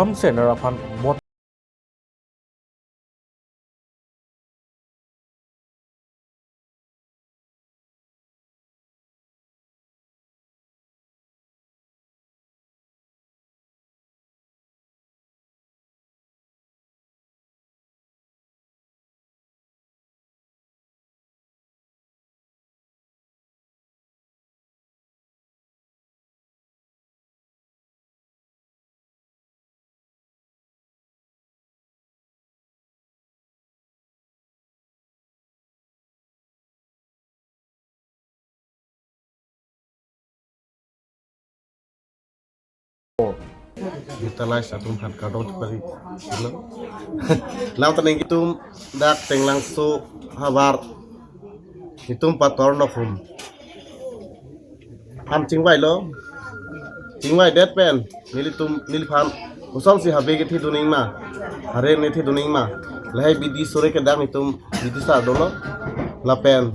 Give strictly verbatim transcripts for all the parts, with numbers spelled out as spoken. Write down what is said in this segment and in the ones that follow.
Kamse ner aphan bot Utilize atum aphan kardom chepari. Lam taneng itum dak Tenglangso havar itum pator nokhum. Ham chingvailo. Chingvaidet pen nelitum neliphan kosonsi habe kethi duning ma, hare kethi duning ma. Lahai bidi sore kedam itum bidi sar dolo. Lapen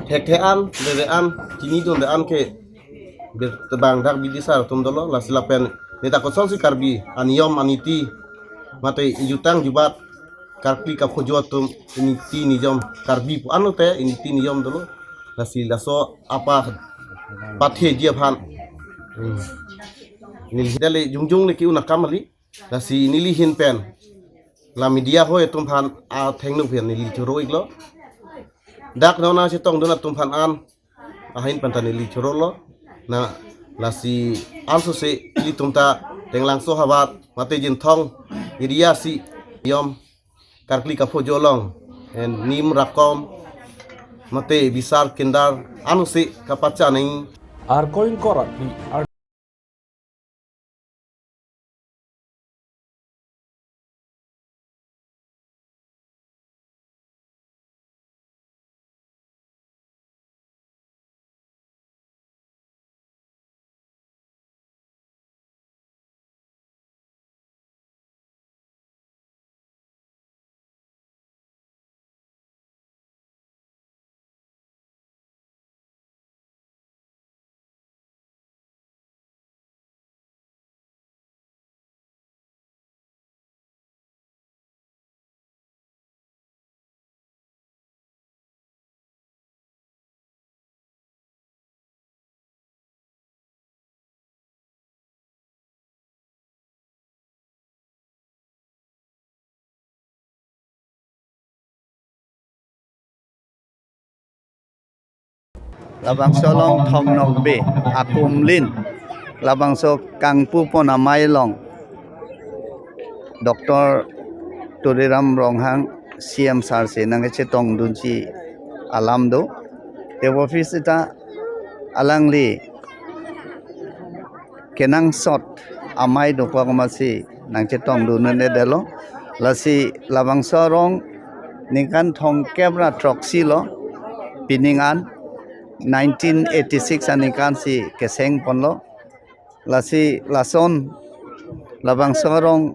thekthe an, dede an, chinidunde an ke bang dak bidi sar atum dolo. Lasi lapen neta kosonsi Karbi aniyom aniti mate jutang jubat karkli kaphojo atum initi niyom Karbi pu anlote initi niyom dolo. Lasi laso apa patheji aphan. Hmm. Neli dale jongjong le ke-un akam kali. Lasi neli ahin pen la media hoi atum aphan athengno aphan neli choro-iklo. Dak nona chetongdun atum aphan an ahin pen ta neli chorolo. Na lasi ansose ilitum ta Tenglangso havar mate Jinthong area si yom karkli kaphojo along, en nim rakom mate bisar kindar ansi kapachaneng. Arkoi ingkoi ra phli ar Labangso along Thong Nokbe akumlin, labangso kangpupon amei along Doctor Tuliram Ronghang C M sir si nangkechetongdunji alam do. Te office ta alangli kenangsot amei dokok amatsi nangchetongdun un-edetlo. Lasi labangso arong ningkan thomkep ra throksi lo, pining an nineteen eighty-six aningkan si kesengponlo. Lasi lason labangso arong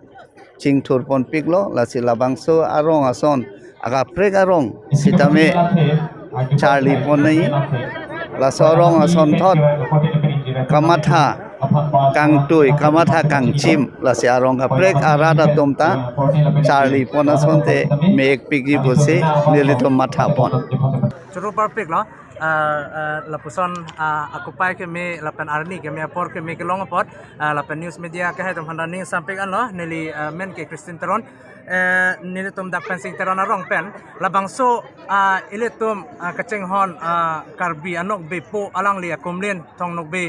chingthurponpiklo, lasi labangso arong ason akaprek arong sitame charlipon nai. Laso arong asonthot kamatha kangtui, kamatha kangchim, lasi arong kaprek arat atum ta charlipon asonte me-ekpikji pusi nelitum mathapon. Choro parpiklo, ah, ah, lapuson, ah, akupai keme lapen arni keme apor keme kelong apot, ah, lapen news media kehai atum aphan ta ning sampik anlo, neli, ah, men ke Christine Teron, eh, nelitum dak Pensing Teron arong pen, labangso, ah, ilitum, ah, kachinghon, ah, Karbi anokbe po alangli akumlin Thong Nokbe.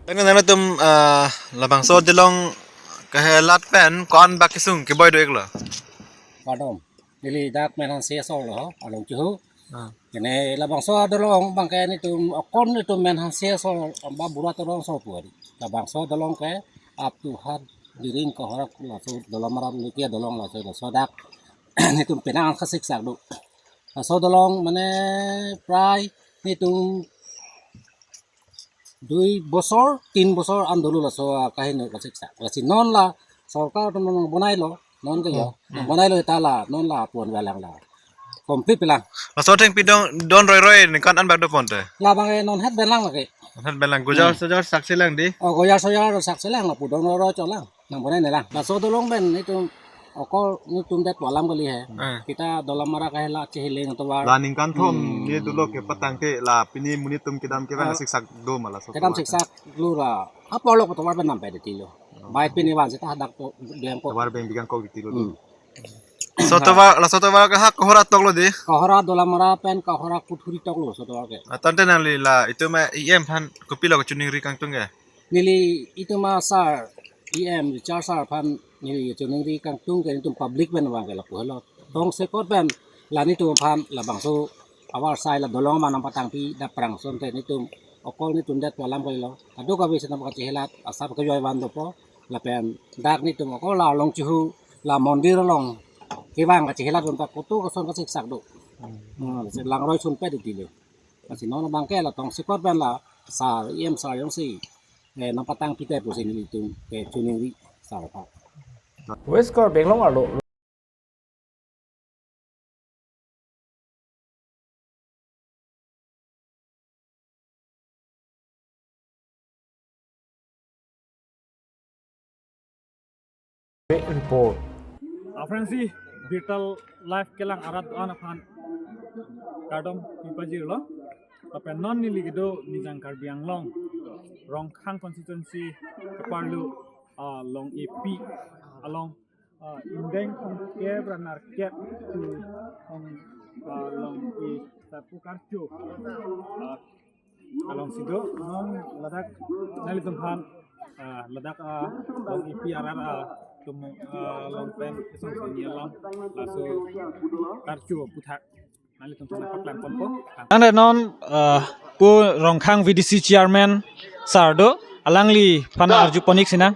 Tangte nanglitum, ah, labangso dolong kehelat pen ko-an bak kesung keboi do-iklo? Kardom. Neli dak Menhanse asor lo, Along Chuhu. Ah. Kene labangso dolong abangke netum, okon netum Menhanse asor, amba Bura Torong asor pu ari. Labangso dolong ke up to Hatdiring Kohora laso Dolamara niti adolong laso, laso dak netum penang kasiksak do. Laso dolong mane prai netum dui bosor, tin bosor an dolo laso, ah, kaheno kasiksak. Lasi non la sorkar atum nangbonailo, non ke yo. Hmm. Nangbonailo ta la, non la pon valang la. Complete lang. Laso thengpi dong don roiroi ningkan an bak doponte. Labang, eh, non het belang lagi. Non het belang. Gojar Hmm. sojar sakselang di. Oh, gojar sojar sakselang, lapu don roiroi cholang. Nangbonai nelang. Laso dolong pen netum okol netum det pu alam kali he. Eh. Kita Dolamara kahela cheheleng atovar. La ningkan thom Hmm. ye dolo kepatang ke la pini monit atum kedam kevang Ah. siksak do ma laso Kedam atovar. Siksak lo ra. Apor lo atovar pen nampai detilo. Oh. Bai pini van seta hadak to biang ko. Atovar beng biang ko detilo. Hmm. Laso atovar, laso atovar ke ha Kohora toklo di. Kohora Dolamara pen Kohora Kuthuri toklo laso atovar ke. Ah, tangte nangli la itum E M aphan kopilo kachiningri kangtung ke? Neli itum asar, E M Richard sir aphan neli chiningri kangtung ke netum public pen abangke lapu helo. Tongsekot pen la netum aphan labangso avar sai la dolong manam patangpi daprang asonte netum okol netum det pu alam kalilo. Kadokave seta kachehelat asap kejoi van dopo lapen dak netum okol la Along Chuhu la mondir along kevang kachehelat unta koto koson kasiksak do. Hmm, langroi sunpet detilo. Lasi non abangke la tongsekot pen la sar, E M sar jongsi, eh, nangpatangpite pusi nelitum kechiningri sar aphan. West Karbi Anglong arlo. Report. Aphrangsi Birta Live kelang arat an aphan kardom pipajirlo. Lapen non neli kedo Nijang Karbi Anglong, Rongkhang constituency keparlo, ah, Long-e pi along, ah, ingdeng thomkep ra nerkep pu thong, ah, Long-e Sarpo Karcho, ah, alongsi do, non ladak nanglitum aphan, ah, ladak, ah, Long-e pi arat, ah, atum, ah, along pen kesong seni along laso Karcho aputhak nanglitum aphan paklang ponpo. Tangte non, ah, pu Rongkhang V D C chairman sar do, alangliphan arjupon-ik sinang.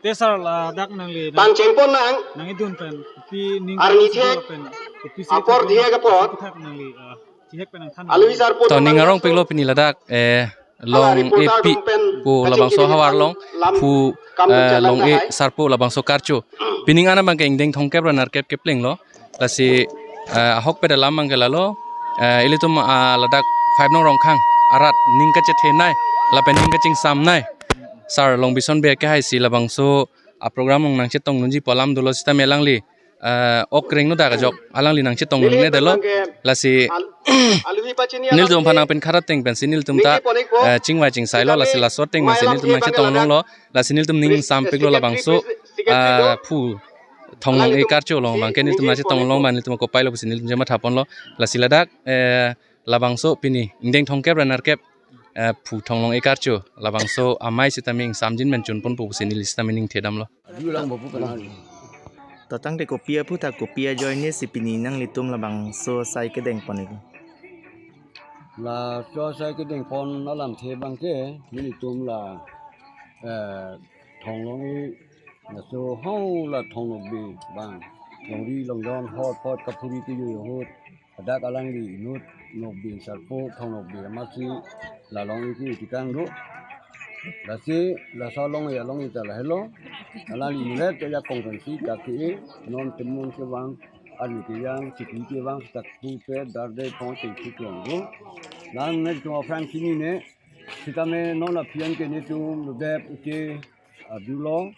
Te sar, ladak nangli nang, pangchengpon nang. Nangkedun pen kopi ning arni kangsi thek, pen kopi si apor thek diya ke apor. Kopi thek nangli, ah, chihek pen nangthan. Alwi sar pu to ning arong peklo pini ladak, eh, Long-e pi pu labangso havar along, pu, eh, Long-e Sarpo labangso Karcho. Pining an abangke ingdeng thomkep ra nerkep keplenglo. Lasi, eh, ahokpet alam abangke lalo, eh, ilitum, ah, ladak five nong Rongkhang arat ning kachethenei lapen ning kachingsamnei sar Longbison Bey kehaisi labangso aprogram along nangchetongdunji pu alam dolo sitame alangli, eh, ok rengno dak ajok alangli nangchetongdun-e detlo. Lasi nelitum aphan nangpinkhat ateng pensi nelitum ta, eh, chingvai chingsailo, lasi laso ateng pensi nelitum nangchetong longlo, lasi nelitum ning ingsampiklo labangso, eh, phu Thong Long-e Karcho along abangke nelitum nangchetong long abang nelitum kopailo pusi nelitum chemathaponlo. Lasi ladak, eh, labangso pini ingdeng thomkep ra nerkep, eh, phu Thong Long-e Karcho labangso amei sitame ingsamjin pen chunponpo pusi neli sitame ningthe damlo. Bilang bapu kenal. To tangte kopi aphuthak kopi ajoine si pini nanglitum labangso asai kedengpon-ik? Laso asai kedengpon alamthe abangke nelitum la, eh, Thong Long-e, laso hong la Thong Nokbe abang, longri longjon hotpot kaphuri kejui ahut, hadak alangli inut Nokbe Sarpo, Thong Nokbe amatsi la Long-e ke tikang do. Lasi laso Long-e, Long-e ta lahelo. Alangli inut ke ajakong pensi dak ke non temun kevang, arni kejang, sikri kevang, dak tu pe darde pon te tu tuang do. Lang ne cuma aphrang chinine, sitame non aphian ke netum ludep uche adulo,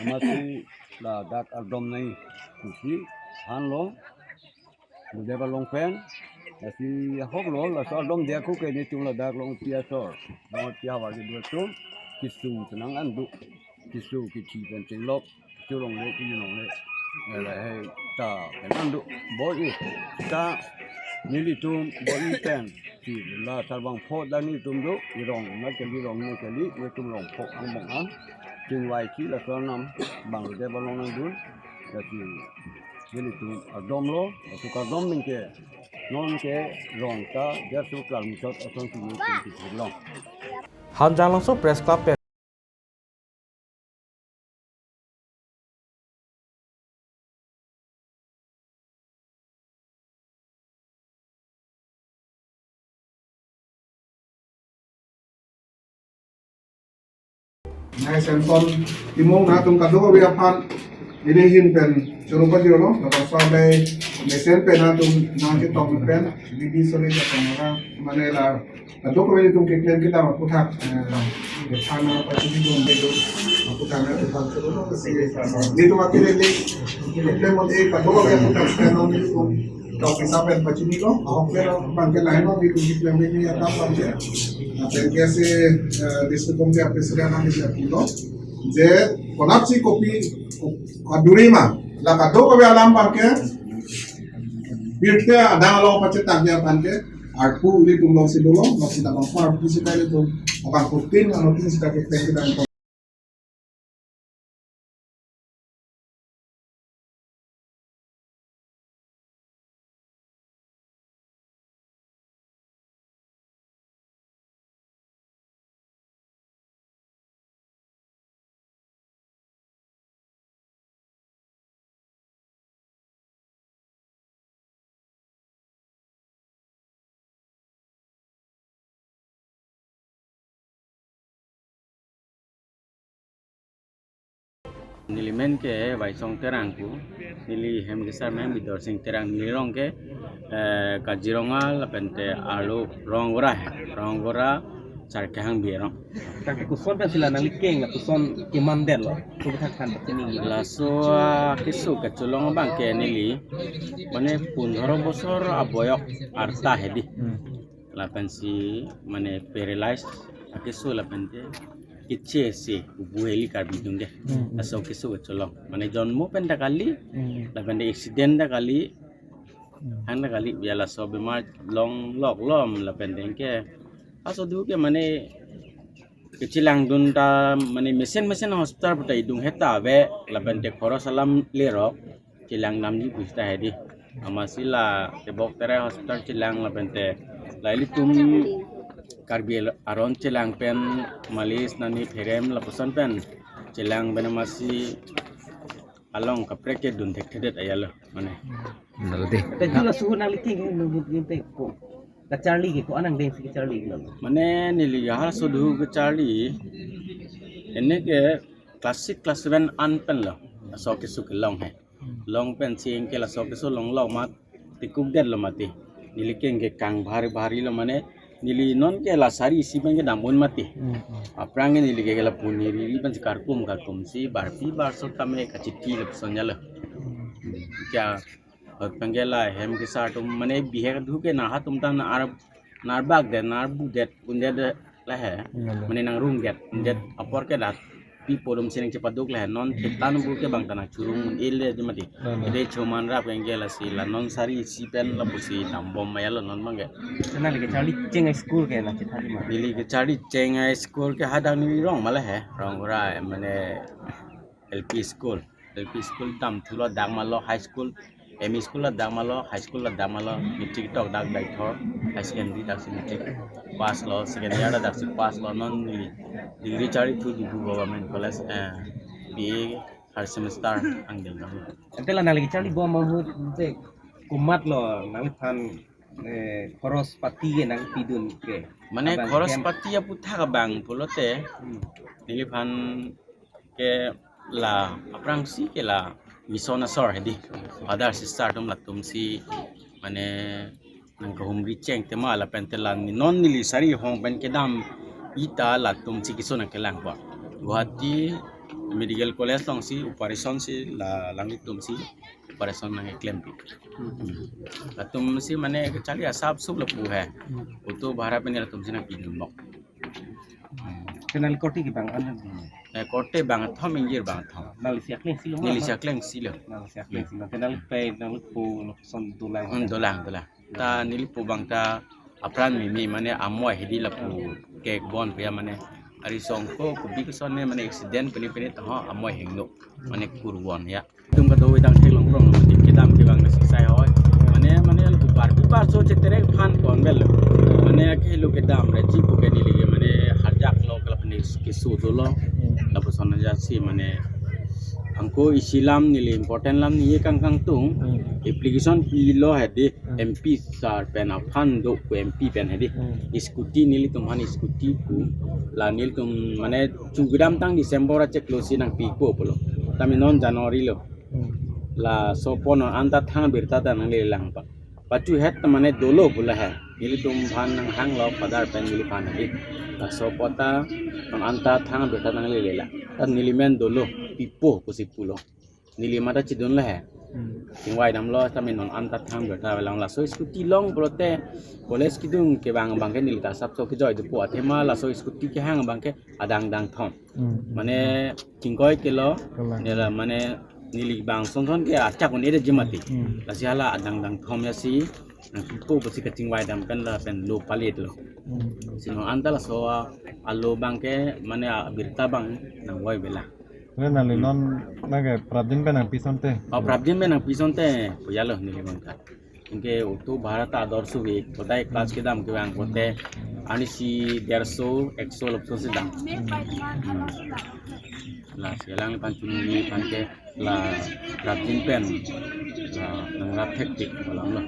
amatsi ladak ardomnei pusi thanlo. Ludep along pen, lasi ahoklo, laso ardom diya ko ke netum ladak Long-e pi asor, Long-e pi havar kedo atum, kesung tenang an do, keso kethi pen chenglok, kecho longle, kejun longle, lahei ta pen an do, bor-i, ta nelitum bor-i pen, Si la sarbang pho dani tum do, irong na kali, rong na kali, ne tum rong pho angbong an. Chingvai si la sarnam bang de balong nangdun. Lasi nelitum adom lo, lasi kardom ningke, non ke rong ta, dia su klar musot ason si nelitum si long. Hanjanglangso Press Club pen. Nai Samson Timung, nangtum kadokave aphan neli ahin pen choro pajirlo, lapuson bai mesen pen nangtum nangchetong pen, bidi sore chetong orang, mane la kadokave nelitum keklem kedam aphuthak, eh, kethana pachini dun dun aphuthak nangtum aphan choro, si nelitum akhir ini keklem mode kadokave aphuthak pen nelitum tok isa pen pachini lo, ahok pen abang ke lain lo, nelitum keklem ini ya tap abang ke. Lapen ke si, eh, district committee president nangli apilo, je konatsi kopi kaduri ma, la kadokave alam abang ke, pirthe adang along pachetang ya abang ke, arpu ilitum longsi dolo, longsi ta abang arpu sita ilitum, abang kutin, ano tin sita keklem kedam. Neli men ke Vaisong Terang pu, neli hem kesar men Bidorsing Terang, neli rong ke, eh, Kaziranga lapen te arlo Rongora, Rongora Sarkehang Birong. Tangte koson pensi la nangli keng, la koson keman detlo, kopi thak than pachini. Laso, ah, keso kecholong abang ke neli, mane pundhoro bosor aboyok arta hedi. Hmm. Lapensi mane paralyze akeso lapen te keche si ubu heli Karbi atum ke. Hmm, hmm. Laso keso kecholong. Mane jonmo pen ta kali, Hmm. lapen te accident ta kali, Hmm. hang ta kali, ya laso bemar longlok lom lapen te ke. Aso du ke mane kechelangdun ta mane mesen mesen hospital puta idung heta ave lapen te khoros alam lerok chelang namji pusi ta hedi. Amatsi la tebok terai hospital chelang lapen te la ilitum Karbi aron chelang pen malis nani pherem lapuson pen chelang pen amatsi along kaprek ke dun thekthedet ayalo mane. Nalo de. Te jula suhu nangli keng nangli keng te ko. Kacharli ke ko anang deng si kacharli ke lo. Mane neli halaso du kacharli. Ene ke class six, class seven an pen lo. Laso keso kelong he. Long pensi ke laso keso longlok mat tikuk detlo mati. Neli keng ke kang bhari bhari lo mane neli non ke la sari isi pen kedam un mati. Hmm, hmm. Aphrang ke neli ke la puni riri pensi karkum karkum si barpi barso tame kachiti lapuson ya lo. Hmm. Kya hot pen ke la hem kesar atum mane bihek du ke na hatum tan ar narbak det, narbu det, un det la he. Iya, iya. Mane nangrung det, un det Hmm. apor ke dat. Pi podom sining chepaduk la he. Non ketan bu ke bang ta nangchurung un il de mati. Iya, iya. Ede choman rap ke lasi la non sari isi pen lapusi dambom ayalo non abang ke. Te nangli kacharli cheng a-school ke nangchethan ma? Neli kacharli cheng a-school ke hadak neli rong ma la he. Rongora mane L P school. L P school dam thulo dak ma lo, high school, M E school la dak ma lo, high school la dak ma lo, matric tok dak Deithor high secondary dak si matric pass lo, second year la dak si pass lo, non neli degree charli thu Diphu Government College, eh, B A third semester angdeng lo. Ante la nangli kacharli bom ahut te komat lo nangliphan, eh, khoros pati ke nangpidun ke? Mane abang khoros hem- pati aphuthak abang pulote Hmm. neliphan ke la aphrangsi ke la mission asor hedi. Father sister atum latum si mane nangkahumri cheng tema lapen te la non neli sari hong pen kedam ita latum si keso nangkelang po. Guwahati Medical College along si operation si la langlitum si operation nangkeklempi. Latum si mane kacharli asap sup lapu he. Auto bhara pen latum si nangpidun bok. Te nangli korte ke bang an? Eh, korte bang athom, ingjir bang athom. Nangli si akleng si lo? Neli si akleng si lo. Nangli si akleng si lo. Te nangli pe, nangli po, nangli son dolang? Hmm, dolang, dolang. Ta neli po bang ta Apran mimi mane amoi hedi lapu kek bon pia mane ari song ko kubi kesone mane accident pini pini taho amoi hingno mane kurwon ya. Tum kado idang thek long prong lo kedam kevang na sisai hoi. Mane mane lapu party parso cheterek phan kon bel lo. Mane ake lo kedam re chi pu ke neli mane hajak lo kala pini kesu dolo. Lapuson aja si mane angko isi lam neli important lam ni ye kang kangtung. Application pi lo hedi. M P sir pen aphan do pu M P pen hedi. Scooty nelitum han scooty pu la nelitum mane chu kedamtang December achek lo si nangpipo pulo. Tame non January lo. Laso apot non anta thang birta ta nanglelang pa. Pachu het ta mane dolo pulo he. Nelitum aphan nanghang lo father pen neli aphan hedi. Laso apot ta non anta thang birta ta nanglelang. Ta neli men dolo pipo pusi pulo. Neli mata chidun le he. Chingvai damlo tame non anta thang birta avelang laso scooty long pulote college kedung kevang abang ke neli ta sapso kejoi dopo athema laso scooty kehang abang ke adang dang thom. Mane chingkoi kelo nela mane neli bang son son ke achak un ede jemati. Lasi hala adang dang thom ya si nangpipo pusi kachingvai dam pen la pen lo palit lo. Si non anta laso alo abang ke mane abirta abang nangvoi bela. Nangli non nangke prapjin pen nangpi sonte. Oh, prapjin pen nangpi sonte puya lo neli bang ka. Anke auto bhara ta ador suvi, kodai class kedam kevang pote, ani si derso, ekso lapuson si dam. Lasi alang pan chunni pan ke la prapjin pen la nangrap thektik alam lo.